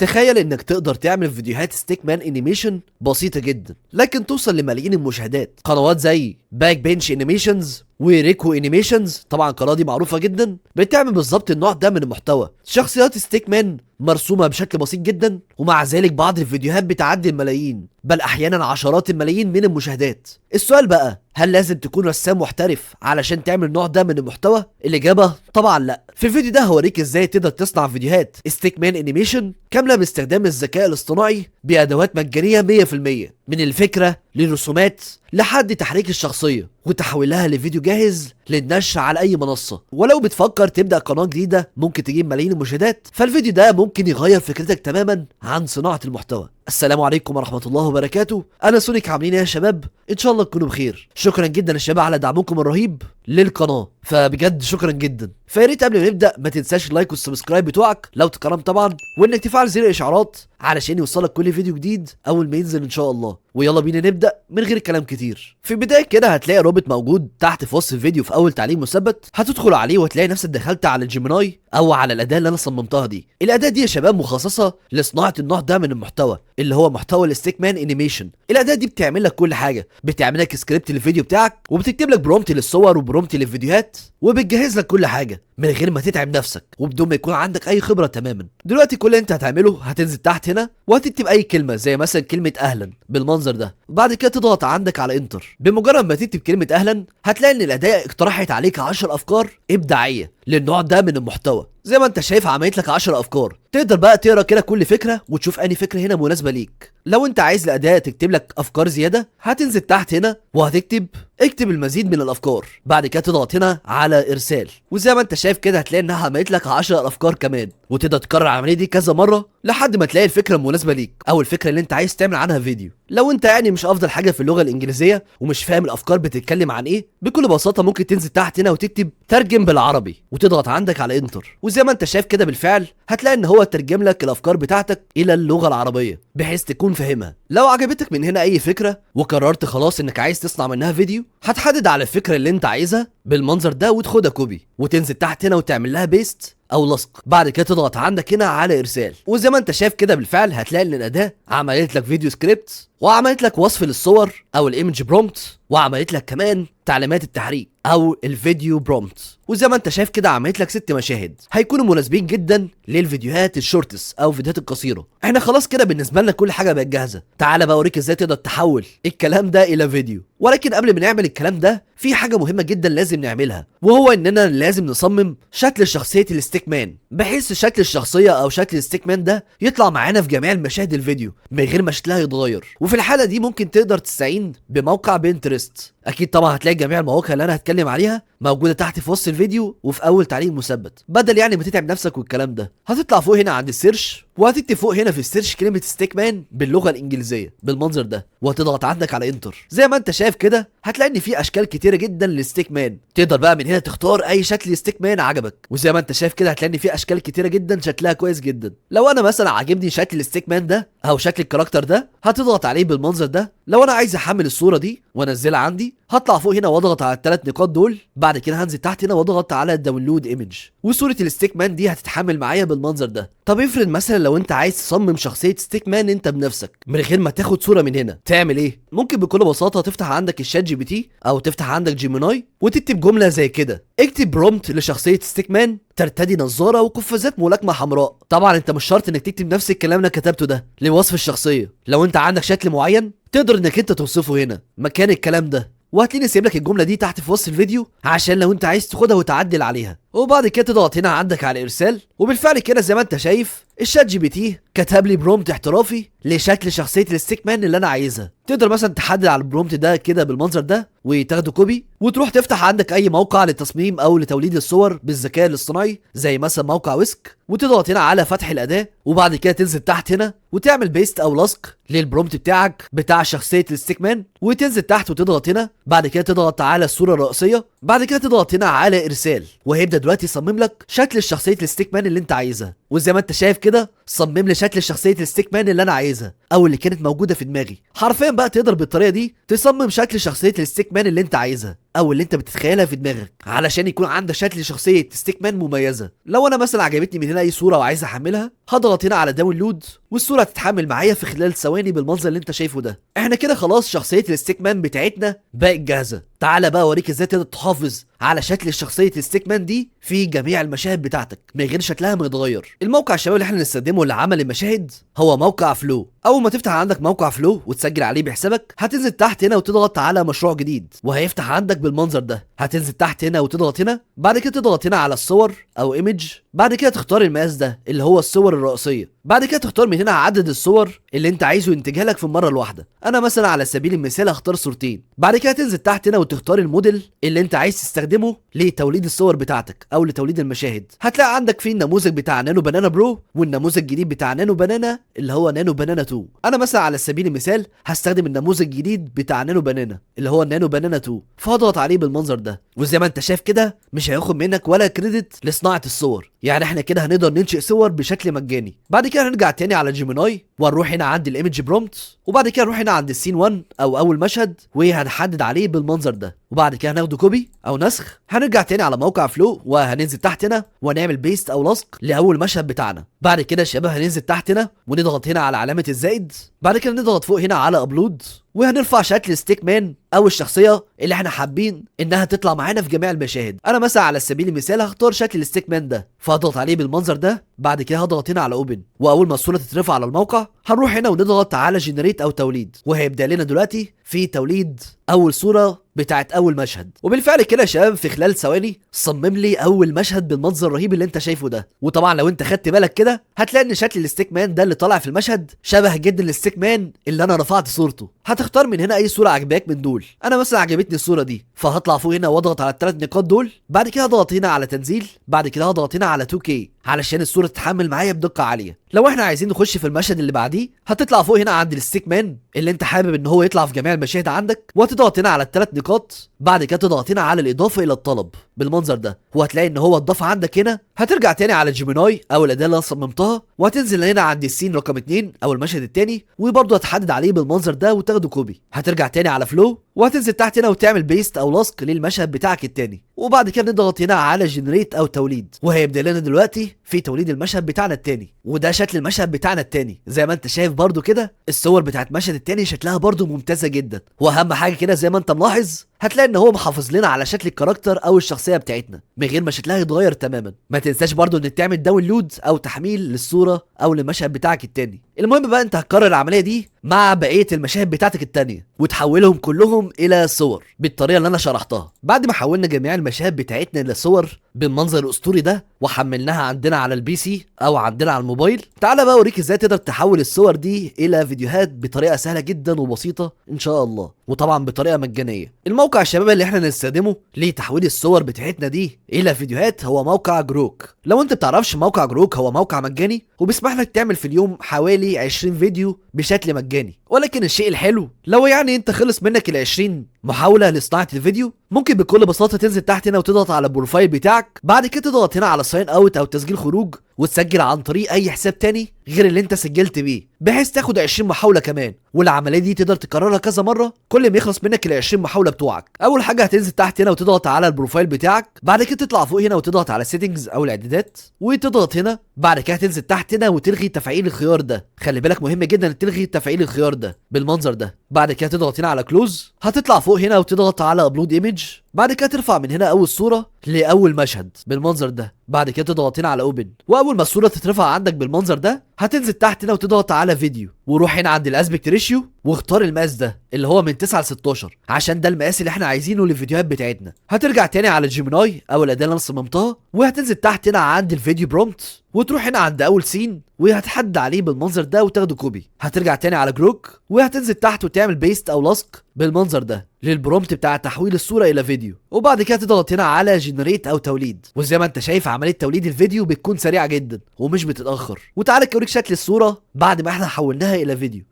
تخيل انك تقدر تعمل فيديوهات stick man animation بسيطة جدا، لكن توصل لملايين المشاهدات. قنوات زي Back Bench Animations وريكو Animations، طبعا القناة دي معروفة جدا، بتعمل بالظبط النوع ده من المحتوى. شخصيات stick man مرسومه بشكل بسيط جدا، ومع ذلك بعض الفيديوهات بتعدي الملايين، بل احيانا عشرات الملايين من المشاهدات. السؤال بقى، هل لازم تكون رسام محترف علشان تعمل النوع ده من المحتوى؟ الاجابة طبعا لا. في الفيديو ده هوريك ازاي تقدر تصنع فيديوهات stick man animation كاملة باستخدام الذكاء الاصطناعي بادوات مجانية 100%، من الفكرة للرسومات لحد تحريك الشخصية وتحويلها لفيديو جاهز للنشر على اي منصة. ولو بتفكر تبدا قناة جديدة ممكن تجيب ملايين المشاهدات، فالفيديو ده ممكن يغير فكرتك تماما عن صناعة المحتوى. السلام عليكم ورحمة الله وبركاته، انا سونيك. عاملين ايه يا شباب؟ ان شاء الله تكونوا بخير. شكرا جدا يا شباب على دعمكم الرهيب للقناة، فبجد شكرا جدا. فيا ريت قبل ما نبدا ما تنساش ال like وال subscribe بتوعك لو تكرمت طبعا، وانك تفعل زر الاشعارات علشان يوصلك كل فيديو جديد اول ما ينزل ان شاء الله. ويلا بينا نبدا من غير كلام كتير. في البداية كده هتلاقي رابط موجود تحت في وصف الفيديو في اول تعليق مثبت، هتدخل عليه وهتلاقي نفسك دخلت على ال Gemini او على الاداة اللي انا صممتها دي. الاداة دي يا شباب مخصصة لصناعة النوع ده من المحتوى، اللي هو محتوى ال stick man animation. الاداة دي بتعمل لك كل حاجة، بتعمل لك سكريبت للفيديو بتاعك، وبتكتب لك prompt للصور و prompt للفيديوهات، وبتجهز لك كل حاجة من غير ما تتعب نفسك وبدون ما يكون عندك اي خبره تماما. دلوقتي كل اللي انت هتعمله، هتنزل تحت هنا وهتكتب اي كلمة، زي مثلا كلمة اهلا بالمنظر ده. بعد كده تضغط عندك على enter. بمجرد ما تكتب كلمة اهلا هتلاقي ان الاداة اقترحت عليك 10 افكار ابداعية للنوع ده من المحتوى. زي ما انت شايف عملت لك 10 افكار، تقدر بقى تقرا كده كل فكرة وتشوف انهي فكرة هنا مناسبة ليك. لو انت عايز الاداة تكتب لك افكار زيادة، هتنزل تحت هنا وهتكتب اكتب المزيد من الافكار. بعد كده تضغط هنا على ارسال، وزي ما انت شايف كده هتلاقي انها عملت لك 10 افكار كمان، وتقدر تكرر العملية دي كذا مرة لحد ما تلاقي الفكرة المناسبة ليك او الفكرة اللي انت عايز تعمل عنها فيديو. لو انت يعني مش افضل حاجة في اللغة الانجليزية ومش فاهم الافكار بتتكلم عن ايه، بكل بساطة ممكن تنزل تحت هنا وتكتب ترجم بالعربي وتضغط عندك على enter، وزي ما انت شايف كده بالفعل هتلاقي ان هو ترجم لك الافكار بتاعتك الى اللغة العربية بحيث تكون فاهمها. لو عجبتك من هنا اي فكرة وقررت خلاص انك عايز تصنع منها فيديو، هتحدد على الفكرة اللي انت عايزها بالمنظر ده وتاخدها copy وتنزل تحت هنا وتعمل لها paste او لصق. بعد كده تضغط عندك هنا على ارسال، وزي ما انت شايف كده بالفعل هتلاقي ان الاداة عملت لك video script، وعملت لك وصف للصور او ال image prompt، وعملت لك كمان تعليمات التحريك او ال video prompt. وزي ما انت شايف كده عملت لك 6 مشاهد هيكونوا مناسبين جدا للفيديوهات ال shorts او الفيديوهات القصيرة. احنا خلاص كده بالنسبة لنا كل حاجة بقت جاهزة. تعالى بقى اوريك ازاي تقدر تحول الكلام ده الى فيديو. ولكن قبل ما نعمل الكلام ده في حاجة مهمة جدا لازم نعملها، وهو اننا لازم نصمم شكل شخصية ال stick man، بحيث شكل الشخصية او شكل ال stick man ده يطلع معانا في جميع المشاهد الفيديو من غير ما شكلها يتغير. وفي الحالة دي ممكن تقدر تستعين بموقع Pinterest. اكيد طبعا هتلاقي جميع المواقع اللي انا هتكلم عليها موجودة تحت في وصف الفيديو وفي اول تعليق مثبت. بدل يعني ما تتعب نفسك والكلام ده، هتطلع فوق هنا عند ال search وهتكتب فوق هنا في ال search كلمة stick man باللغة الانجليزية بالمنظر ده، وهتضغط عندك على enter. زي ما انت شايف كده هتلاقي ان في اشكال كتيرة جدا لل stick man، تقدر بقى من هنا تختار اي شكل stick man عجبك. وزي ما انت شايف كده هتلاقي ان في اشكال كتيرة جدا شكلها كويس جدا. لو انا مثلا عاجبني شكل ال stick man ده او شكل ال character ده، هتضغط عليه بالمنظر ده. لو انا عايز احمل الصورة دي وانزلها عندي، هطلع فوق هنا واضغط على الثلاث نقاط دول، بعد كده هنزل تحت هنا واضغط على download image، وصوره ال stick man دي هتتحمل معايا بالمنظر ده. طب افرض مثلا لو انت عايز تصمم شخصية stick man انت بنفسك من غير ما تاخد صوره من هنا، تعمل ايه؟ ممكن بكل بساطة تفتح عندك ال ChatGPT او تفتح عندك Gemini وتكتب جملة زي كده: اكتب prompt لشخصية stick man ترتدي نظاره وقفازات ملاكمة حمراء. طبعا انت مش شرط انك تكتب نفس الكلام اللي كتبته ده لوصف الشخصية، لو انت عندك شكل معين تقدر انك انت توصفه هنا مكان الكلام ده. وهتلاقيني سايب لك الجملة دي تحت في وصف الفيديو عشان لو انت عايز تاخدها وتعدل عليها. وبعد كده تضغط هنا عندك على ارسال، وبالفعل كده زي ما انت شايف ال ChatGPT كتب لي prompt احترافي لشكل شخصية ال stick man اللي انا عايزها. تقدر مثلا تحدد على ال prompt ده كده بالمنظر ده وتاخده copy وتروح تفتح عندك اي موقع للتصميم او لتوليد الصور بالذكاء الاصطناعي زي مثلا موقع Whisk، وتضغط هنا على فتح الاداة، وبعد كده تنزل تحت هنا وتعمل paste او لصق لل prompt بتاعك بتاع شخصية ال stick man، وتنزل تحت وتضغط هنا، بعد كده تضغط على الصورة الرئيسية، بعد كده تضغط هنا على ارسال، وهيبدا دلوقتي يصمم لك شكل شخصية ال stick man اللي انت عايزها. وزي ما انت شايف كده صمم لي شكل شخصية ال stick man اللي انا عايزها او اللي كانت موجودة في دماغي. حرفيا بقى تقدر بالطريقة دي تصمم شكل شخصية ال stick man اللي انت عايزها او اللي انت بتتخيلها في دماغك، علشان يكون عندك شكل شخصية stick man مميزة. لو انا مثلا عجبتني من هنا اي صوره وعايز احملها، هضغط هنا على download والصورة هتتحمل معايا في خلال ثواني بالمنظر اللي انت شايفه ده. احنا كده خلاص شخصية ال stick man بتاعتنا بقت جاهزة. تعالى بقى اوريك ازاي تقدر تحافظ على شكل شخصية ال stick man دي في جميع المشاهد بتاعتك من غير شكلها ما يتغير. الموقع الشباب اللي احنا بنستخدمه لعمل المشاهد هو موقع Flow. اول ما تفتح عندك موقع Flow وتسجل عليه بحسابك، هتنزل تحت هنا وتضغط على مشروع جديد وهيفتح عندك بالمنظر ده. هتنزل تحت هنا وتضغط هنا، بعد كده تضغط هنا على الصور او image، بعد كده تختار المقاس ده اللي هو الصور الرئيسية، بعد كده تختار من هنا عدد الصور اللي انت عايزه ينتجها لك في المرة الواحدة. انا مثلا على سبيل المثال هختار صورتين. بعد كده تنزل تحت هنا وتختار الموديل اللي انت عايز تستخدمه لتوليد الصور بتاعتك او لتوليد المشاهد. هتلاقي عندك فيه النموذج بتاع Nano Banana Pro والنموذج الجديد بتاع Nano Banana اللي هو Nano Banana 2. انا مثلا على سبيل المثال هستخدم النموذج الجديد بتاع Nano Banana اللي هو ال Nano Banana 2، فهضغط عليه بالمنظر ده. وزي ما انت شايف كده مش هياخد منك ولا credit لصناعة الصور، يعني احنا كده هنقدر ننشئ صور بشكل مجاني. بعد كده هنرجع تاني على Gemini وهنروح هنا عند ال image prompt، وبعد كده نروح هنا عند ال scene 1 او اول مشهد وهنحدد عليه بالمنظر ده، وبعد كده هناخده copy او نسخ. هنرجع تاني على موقع Flow وهننزل تحت هنا ونعمل paste او لصق لاول مشهد بتاعنا. بعد كده يا شباب هننزل تحت هنا ونضغط هنا على علامة الزائد، بعد كده نضغط فوق هنا على upload وهنرفع شكل stick man او الشخصية اللي احنا حابين انها تطلع معانا في جميع المشاهد. انا مثلا على سبيل المثال هختار شكل ال stick man ده، فهضغط عليه بالمنظر ده. بعد كده هضغط هنا على open، واول ما الصورة تترفع على الموقع هنروح هنا ونضغط على generate او توليد، وهيبدا لنا دلوقتي في توليد اول صوره بتاعت اول مشهد. وبالفعل كده يا شباب في خلال ثواني صمم لي اول مشهد بالمنظر الرهيب اللي انت شايفه ده. وطبعا لو انت خدت بالك كده هتلاقي ان شكل ال stick man ده اللي طالع في المشهد شبه جدا ال stick man اللي انا رفعت صورته. هتختار من هنا اي صوره عجباك من دول. انا مثلا عجبتني الصورة دي، فهطلع فوق هنا واضغط على الثلاث نقاط دول، بعد كده هضغط هنا على تنزيل، بعد كده هضغط هنا على 2K علشان الصورة تتحمل معايا بدقة عالية. لو احنا عايزين نخش في المشهد اللي بعديه هتطلع فوق هنا عند ال stick man اللي انت حابب ان هو يطلع في جميع المشاهد عندك، وهتضغط هنا على الثلاث نقاط، بعد كده تضغط هنا على الاضافة الى الطلب بالمنظر ده، وهتلاقي ان هو اتضاف عندك هنا. هترجع تاني على Gemini او الاداة اللي انا صممتها، وهتنزل هنا عند ال scene رقم 2 او المشهد الثاني، وبرضه هتحدد عليه بالمنظر ده وتاخده copy. هترجع تاني على Flow وهتنزل تحت هنا وتعمل paste او لصق للمشهد بتاعك الثاني، وبعد كده نضغط هنا على generate او توليد، وهيبدا لنا دلوقتي في توليد المشهد بتاعنا الثاني. وده شكل المشهد بتاعنا الثاني زي ما انت شايف برضو كده، الصور بتاعت المشهد الثاني شكلها برضو ممتازة جدا. واهم حاجة كده زي ما انت ملاحظ هتلاقي ان هو محافظ لنا على شكل ال character او الشخصية بتاعتنا من غير ما شكلها يتغير تماما. ما تنساش برضو ان تعمل download او تحميل للصورة او للمشهد بتاعك التاني. المهم بقى انت هتكرر العملية دي مع بقية المشاهد بتاعتك التانية وتحولهم كلهم الى صور بالطريقة اللي انا شرحتها. بعد ما حولنا جميع المشاهد بتاعتنا الى صور بالمنظر الاسطوري ده وحملناها عندنا على ال PC او عندنا على الموبايل، تعالى بقى اوريك ازاي تقدر تحول الصور دي الى فيديوهات بطريقة سهلة جدا وبسيطة ان شاء الله، وطبعا بطريقة مجانية. الموقع الشباب اللي احنا نستخدمه لتحويل الصور بتاعتنا دي الى فيديوهات هو موقع Grok. لو انت بتعرفش موقع Grok، هو موقع مجاني وبيسمح لك تعمل في اليوم حوالي 20 فيديو بشكل مجاني. ولكن الشيء الحلو لو يعني انت خلص منك ال 20 محاولة لصناعة الفيديو، ممكن بكل بساطة تنزل تحت هنا وتضغط على ال profile بتاعك، بعد كده تضغط هنا على sign out او تسجيل خروج، وتسجل عن طريق اي حساب تاني غير اللي انت سجلت بيه، بحيث تاخد 20 محاولة كمان. والعملية دي تقدر تكررها كذا مرة كل ما يخلص منك ال 20 محاولة بتوعك. اول حاجة هتنزل تحت هنا وتضغط على ال profile بتاعك، بعد كده تطلع فوق هنا وتضغط على settings او الاعدادات وتضغط هنا، بعد كده هتنزل تحت هنا وتلغي تفعيل الخيار ده. خلي بالك مهم جدا تلغي تفعيل الخيار ده بالمنظر ده. بعد كده تضغط هنا على close، هتطلع فوق هنا وتضغط على upload image، بعد كده ترفع من هنا اول صوره لاول مشهد بالمنظر ده، بعد كده تضغط هنا على open، واول ما الصورة تترفع عندك بالمنظر ده هتنزل تحت هنا وتضغط على فيديو، وروح هنا عند ال aspect ratio واختار المقاس ده اللي هو من 9 ل 16 عشان ده المقاس اللي احنا عايزينه للفيديوهات بتاعتنا. هترجع تاني على Gemini او الاداة اللي انا صممتها، وهتنزل تحت هنا عند ال video prompt وتروح هنا عند اول scene وهتحدد عليه بالمنظر ده وتاخده copy. هترجع تاني على Grok وهتنزل تحت وتعمل paste او لصق بالمنظر ده لل prompt بتاع تحويل الصورة الى فيديو، وبعد كده تضغط هنا على generate او توليد. وزي ما انت شايف عملية توليد الفيديو بتكون سريعة جدا ومش بتتاخر. وتعالى اوريك شكل الصورة بعد ما احنا حولناها الى فيديو.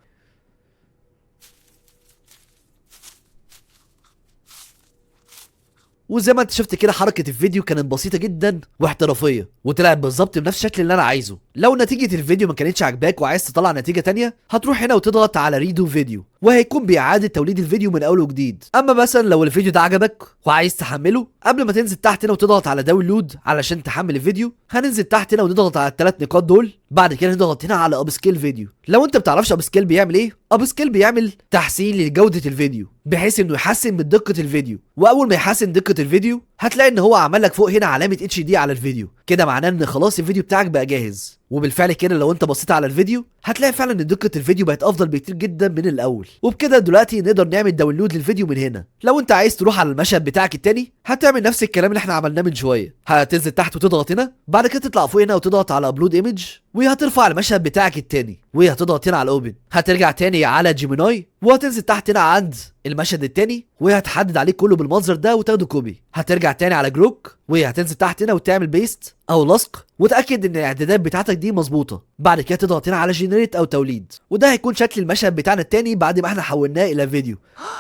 وزي ما انت شفت كده حركة الفيديو كانت بسيطة جدا واحترافيه، وطلعت بالظبط بنفس الشكل اللي انا عايزه. لو نتيجة الفيديو ما كانتش عاجباك وعايز تطلع نتيجة تانية، هتروح هنا وتضغط على redo video، وهيكون بإعادة توليد الفيديو من اول وجديد. اما مثلا لو الفيديو ده عجبك وعايز تحمله، قبل ما تنزل تحت هنا وتضغط على download علشان تحمل الفيديو، هننزل تحت هنا ونضغط على الثلاث نقاط دول، بعد كده نضغط هنا على upscale video. لو انت بتعرفش upscale بيعمل ايه، upscale بيعمل تحسين لجودة الفيديو بحيث انه يحسن من دقة الفيديو. واول ما يحسن دقة الفيديو هتلاقي ان هو عمل لك فوق هنا علامة HD على الفيديو، كده معناه ان خلاص الفيديو بتاعك بقى جاهز. وبالفعل كده لو انت بصيت على الفيديو هتلاقي فعلا ان دقة الفيديو بقت افضل بكتير جدا من الاول. وبكده دلوقتي نقدر نعمل download للفيديو من هنا. لو انت عايز تروح على المشهد بتاعك التاني هتعمل نفس الكلام اللي احنا عملناه من شوية، هتنزل تحت وتضغط هنا، بعد كده تطلع فوق هنا وتضغط على upload image، وهترفع المشهد بتاعك التاني، وهتضغط هنا على open. هترجع تاني على Gemini وهتنزل تحت هنا عند المشهد التاني وهتحدد عليه كله بالمنظر ده وتاخده copy. هترجع تاني على Grok وهتنزل تحت هنا وتعمل paste او لصق، وتاكد ان الاعدادات بتاعتك دي مظبوطة. بعد كده تضغط هنا على generate او توليد، وده هيكون شكل المشهد بتاعنا التاني بعد ما احنا حولناه الى فيديو.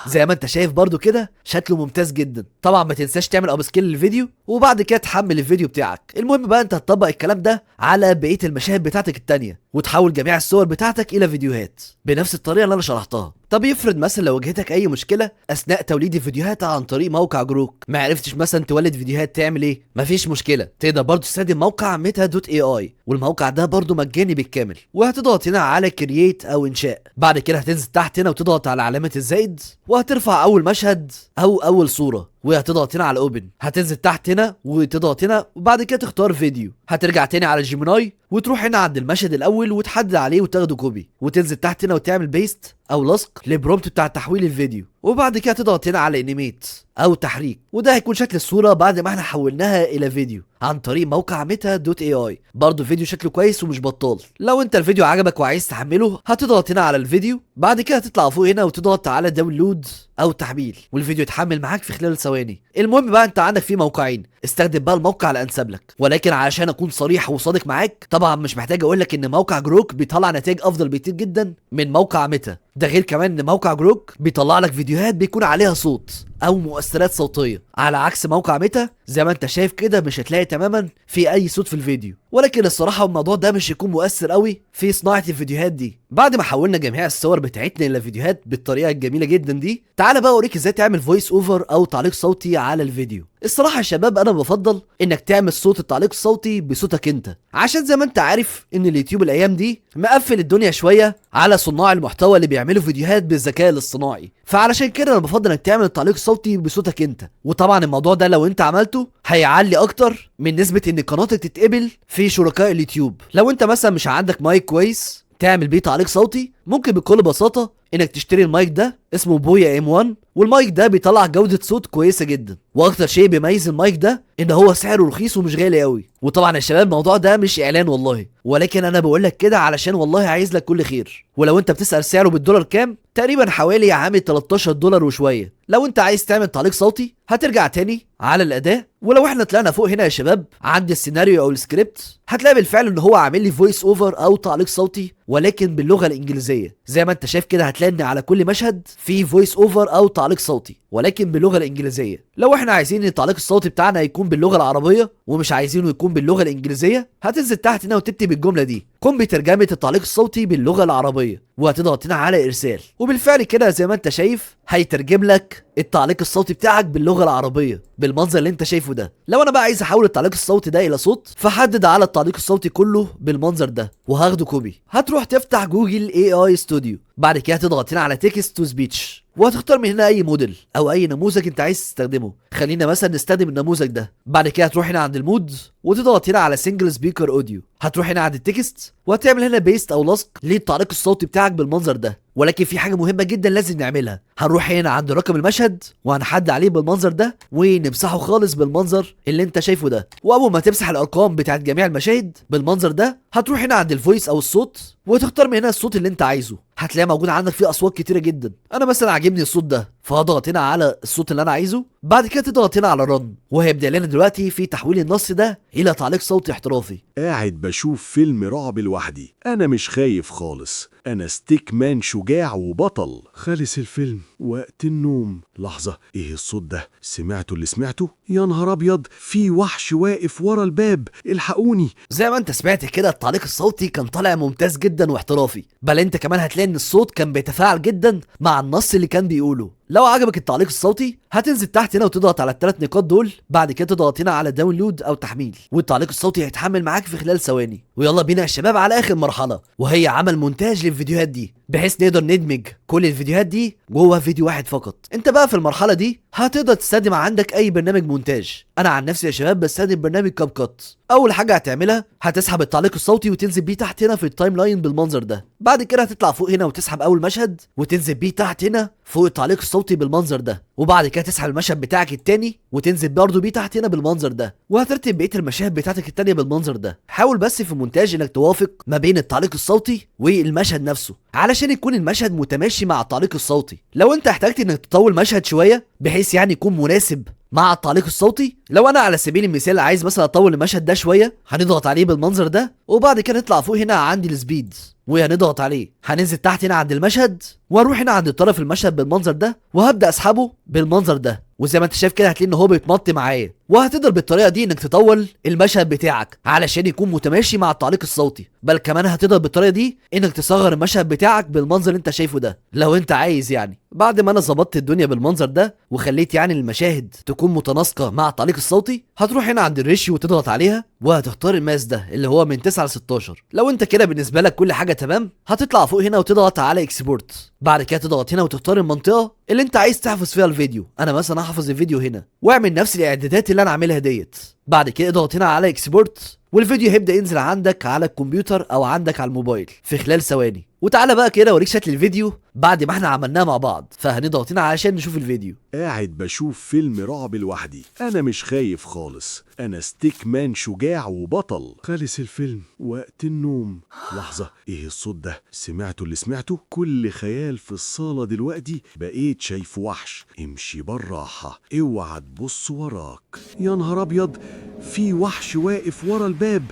زي ما انت شايف برضو كده شكله ممتاز جدا. طبعا ما تنساش تعمل upscale للفيديو وبعد كده تحمل الفيديو بتاعك. المهم بقى انت هتطبق الكلام ده على بقية المشاهد بتاعتك التانية، وتحول جميع الصور بتاعتك الى فيديوهات بنفس الطريقة اللي انا شرحتها. طب يفرض مثلا لو واجهتك اي مشكلة اثناء توليد الفيديوهات عن طريق موقع Grok، ما عرفتش مثلا تولد فيديوهات، تعمل ايه؟ مفيش مشكلة، تقدر برضو تستخدم موقع Meta dot AI، والموقع ده برضو مجاني بالكامل. وهتضغط هنا على create او انشاء، بعد كده هتنزل تحت هنا وتضغط على علامة الزائد، وهترفع اول مشهد او اول صوره، وهتضغط هنا على open. هتنزل تحت هنا وتضغط هنا وبعد كده تختار فيديو. هترجع تاني على Gemini وتروح هنا عند المشهد الاول وتحدد عليه وتاخده copy، وتنزل تحت هنا وتعمل paste او لصق لل prompt بتاع تحويل الفيديو، وبعد كده تضغط هنا على animate او تحريك، وده هيكون شكل الصورة بعد ما احنا حولناها الى فيديو عن طريق موقع Meta dot AI. برضه فيديو شكله كويس ومش بطال. لو انت الفيديو عجبك وعايز تحمله هتضغط هنا على الفيديو، بعد كده تطلع فوق هنا وتضغط على download او تحميل، والفيديو يتحمل معاك في خلال ثواني. المهم بقى انت عندك فيه موقعين، استخدم بقى الموقع الانسب لك. ولكن علشان اكون صريح وصادق معاك، طبعا مش محتاج اقول لك ان موقع Grok بيطلع نتائج افضل بكتير جدا من موقع Meta. ده غير كمان ان موقع Grok بيطلع لك فيديوهات بيكون عليها صوت او مؤثرات صوتية، على عكس موقع Meta زي ما انت شايف كده مش هتلاقي تماما في اي صوت في الفيديو. ولكن الصراحة الموضوع ده مش هيكون مؤثر قوي في صناعة الفيديوهات دي. بعد ما حولنا جميع الصور بتاعتنا الى فيديوهات بالطريقة الجميلة جدا دي، تعالى بقى اوريك ازاي تعمل voice over او تعليق صوتي على الفيديو. الصراحة يا شباب انا بفضل انك تعمل صوت التعليق الصوتي بصوتك انت، عشان زي ما انت عارف ان اليوتيوب الايام دي مقفل الدنيا شوية على صناع المحتوى اللي بيعملوا فيديوهات بالذكاء الاصطناعي. فعلشان كده انا بفضل انك تعمل التعليق الصوتي بصوتك انت. وطبعا الموضوع ده لو انت عملته هيعلي اكتر من نسبه ان قناتك تتقبل في شركاء اليوتيوب. لو انت مثلا مش عندك مايك كويس تعمل بيه تعليق صوتي، ممكن بكل بساطة انك تشتري المايك ده، اسمه Boya M1، والمايك ده بيطلع جوده صوت كويسة جدا. واكتر شيء بيميز المايك ده ان هو سعره رخيص ومش غالي قوي. وطبعا يا شباب الموضوع ده مش اعلان والله، ولكن انا بقول لك كده علشان والله عايز لك كل خير. ولو انت بتسال سعره بالدولار كام، تقريبا حوالي عامل 13 دولار وشوية. لو انت عايز تعمل تعليق صوتي هترجع تاني على الاداة، ولو احنا طلعنا فوق هنا يا شباب عند السيناريو او السكريبت، هتلاقي بالفعل ان هو عامل لي voice over او تعليق صوتي ولكن باللغة الانجليزية. زي ما انت شايف كده هتلاقي ان على كل مشهد في voice over او تعليق صوتي ولكن باللغة الانجليزية. لو احنا عايزين التعليق الصوتي بتاعنا يكون باللغة العربية ومش عايزينه يكون باللغة الانجليزية، هتنزل تحت هنا وتكتب الجملة دي، قم بترجمه التعليق الصوتي باللغة العربية، وهتضغط هنا على ارسال. وبالفعل كده زي ما انت شايف هيترجم لك التعليق الصوتي بتاعك باللغة العربية بالمنظر اللي انت شايفه ده. لو انا بقى عايز احول التعليق الصوتي ده الى صوت، فحدد على التعليق الصوتي كله بالمنظر ده وهاخده copy. هتروح تفتح Google AI Studio، بعد كده تضغط هنا على text to speech، وهتختار من هنا اي موديل او اي نموذج انت عايز تستخدمه. خلينا مثلا نستخدم النموذج ده. بعد كده هتروح هنا عند ال mode وتضغط هنا على single speaker audio، هتروح هنا عند ال text وهتعمل هنا paste او لصق للتعليق الصوتي بتاعك بالمنظر ده. ولكن في حاجة مهمة جدا لازم نعملها، هنروح هنا عند رقم المشهد وهنحدد عليه بالمنظر ده ونمسحه خالص بالمنظر اللي انت شايفه ده. واول ما تمسح الارقام بتاعت جميع المشاهد بالمنظر ده، هتروح هنا عند ال voice او الصوت وتختار من هنا الصوت اللي انت عايزه. هتلاقي موجود عندك فيه اصوات كتيرة جدا. انا مثلا عاجبني الصوت ده. فهضغط هنا على الصوت اللي انا عايزه، بعد كده تضغط هنا على run، وهيبدا لنا دلوقتي في تحويل النص ده الى تعليق صوتي احترافي. قاعد بشوف فيلم رعب لوحدي، أنا مش خايف خالص، أنا stick man شجاع وبطل. خلص الفيلم وقت النوم. لحظة، إيه الصوت ده؟ سمعتوا اللي سمعته؟ يا نهار أبيض، في وحش واقف ورا الباب، الحقوني. زي ما انت سمعت كده التعليق الصوتي كان طالع ممتاز جدا واحترافي، بل انت كمان هتلاقي ان الصوت كان بيتفاعل جدا مع النص اللي كان بيقوله. لو عجبك التعليق الصوتي هتنزل تحت هنا وتضغط على الثلاث نقاط دول، بعد كده تضغط هنا على download او تحميل، والتعليق الصوتي هيتحمل معاك في خلال ثواني. ويلا بينا يا شباب على اخر مرحلة، وهي عمل مونتاج للفيديوهات دي، بحيث نقدر ندمج كل الفيديوهات دي جوه فيديو واحد فقط. انت بقى في المرحلة دي هتقدر تستخدم عندك اي برنامج مونتاج. انا عن نفسي يا شباب بستخدم برنامج CapCut. اول حاجة هتعملها هتسحب التعليق الصوتي وتنزل بيه تحت هنا في ال timeline بالمنظر ده. بعد كده هتطلع فوق هنا وتسحب اول مشهد وتنزل بيه تحت هنا فوق التعليق الصوتي بالمنظر ده، وبعد كده تسحب المشهد بتاعك التاني وتنزل برضه بيه تحت هنا بالمنظر ده، وهترتب بقية المشاهد بتاعتك التانية بالمنظر ده. حاول بس في المونتاج انك توافق ما بين التعليق الصوتي والمشهد نفسه علشان يكون المشهد متماشي مع التعليق الصوتي. لو انت احتجت انك تطول مشهد شوية بحيث يعني يكون مناسب مع التعليق الصوتي، لو انا على سبيل المثال عايز مثلا اطول المشهد ده شوية هنضغط عليه بالمنظر ده، وبعد كده نطلع فوق هنا عند ال speed وهنضغط عليه، هننزل تحت هنا عند المشهد واروح هنا عند طرف المشهد بالمنظر ده، وهبدا اسحبه بالمنظر ده، وزي ما انت شايف كده هتلاقي ان هو بيتمط معايا. وهتقدر بالطريقة دي انك تطول المشهد بتاعك علشان يكون متماشي مع التعليق الصوتي، بل كمان هتقدر بالطريقة دي انك تصغر المشهد بتاعك بالمنظر اللي انت شايفه ده لو انت عايز يعني. بعد ما انا ظبطت الدنيا بالمنظر ده وخليت يعني المشاهد تكون متناسقه مع التعليق الصوتي، هتروح هنا عند ال ratio وتضغط عليها وهتختار الماس ده اللي هو من 9 ل 16. لو انت كده بالنسبة لك كل حاجة تمام هتطلع فوق هنا وتضغط على export، بعد كده تضغط هنا وتختار المنطقة اللي انت عايز تحفظ فيها الفيديو. انا مثلا هحفظ الفيديو هنا، واعمل نفس الاعدادات اللي انا عاملها ديت. بعد كده اضغط هنا على export والفيديو هيبدا ينزل عندك على الكمبيوتر او عندك على الموبايل في خلال ثواني. وتعالى بقى كده اوريك شكل الفيديو بعد ما احنا عملناه مع بعض، فهنضغط هنا علشان نشوف الفيديو. قاعد بشوف فيلم رعب لوحدي، أنا مش خايف خالص، أنا stick man شجاع وبطل. خلص الفيلم وقت النوم. لحظة، إيه الصوت ده؟ سمعتوا اللي سمعته؟ كل خيال في الصالة دلوقتي بقيت شايف وحش. امشي بالراحة، اوعى تبص وراك. يا نهار أبيض، في وحش واقف ورا الباب،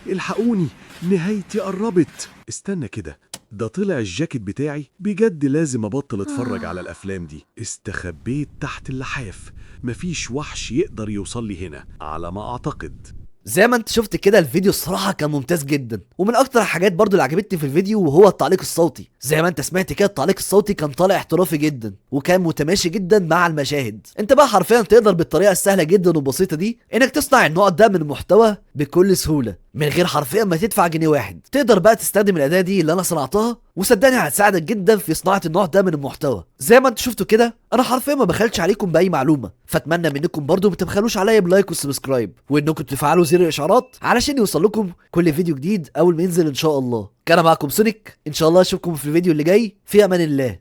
الحقوني، نهايتي قربت. استنى كده، ده طلع الجاكيت بتاعي. بجد لازم ابطل اتفرج على الافلام دي. استخبيت تحت اللحاف، مفيش وحش يقدر يوصل لي هنا على ما اعتقد. زي ما انت شفت كده الفيديو الصراحة كان ممتاز جدا، ومن اكتر الحاجات برضو اللي عجبتني في الفيديو وهو التعليق الصوتي. زي ما انت سمعت كده التعليق الصوتي كان طالع احترافي جدا وكان متماشي جدا مع المشاهد. انت بقى حرفيا تقدر بالطريقة السهلة جدا والبسيطه دي انك تصنع النوع ده من المحتوى بكل سهولة من غير حرفيا ما تدفع جنيه واحد. تقدر بقى تستخدم الاداة دي اللي انا صنعتها، وصدقني هتساعدك جدا في صناعة النوع ده من المحتوى. زي ما انتوا شفتوا كده انا حرفيا ما بخلش عليكم باي معلومة، فاتمنى منكم برضو ما تبخلوش عليا ب like و subscribe، وانكم تفعلوا زر الاشعارات علشان يوصل لكم كل فيديو جديد اول ما ينزل ان شاء الله. كان معكم سونيك، ان شاء الله اشوفكم في الفيديو اللي جاي. في امان الله.